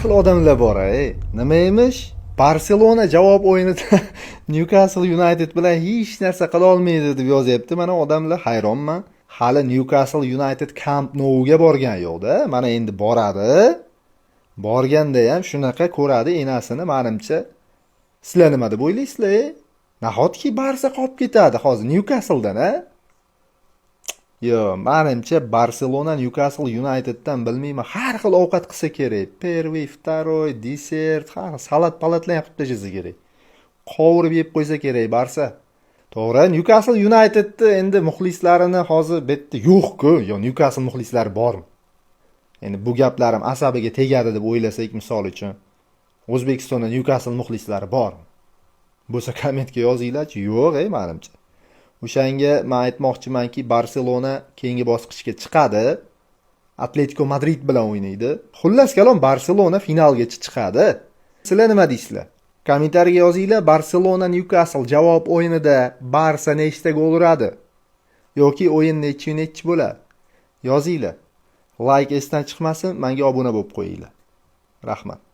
Xil odamlar bor, ey. Nima emish? Barselona javob o'yinida Newcastle United bilan hech narsa qila olmaydi deb yozyapti. Mana odamlar, hayronman. Hali Newcastle United Camp Nouga borgan yo'qda. Mana endi boradi. Borganda ham shunaqa ko'radi enasini, manimcha. Sizlar nima deb o'ylaysizlar, ey? Nahotki Barsa qolib ketadi hozir Newcastledan, a? Yo, manimcha Barselona Newcastle Uniteddan, bilmayman, har xil ovqat qilsa kerak. Первый, второй, desert, har xil salat palatlar ham qilib tashlasa kerak. Qovurib yeb qo'ysa kerak Barsa. To'g'ri, Newcastle Unitedni endi muxlislarini hozir bu yerda yo'q-ku. Yo, Newcastle muxlislari bormi? Endi bu gaplarim asabiga tegadi deb o'ylasak, misol uchun, O'zbekistonda Newcastle muxlislari bormi? Bo'lsa, kommentga yozinglarchi. Yo'q, ey, manimcha. O'shanga men aytmoqchimanki, Barselona keyingi bosqichga chiqadi. Atletico Madrid bilan o'ynaydi. Xullas kalom, Barselona finalgacha chiqadi. Sizlar nima deysizlar? Kommentariyaga yozinglar, Barselona Newcastle javob o'yinida Barsa nechta gol uradi? Yoki o'yin nechi nechi bo'ladi? Yozinglar. Layk esdan chiqmasin, menga obuna bo'lib qo'yinglar. Rahmat.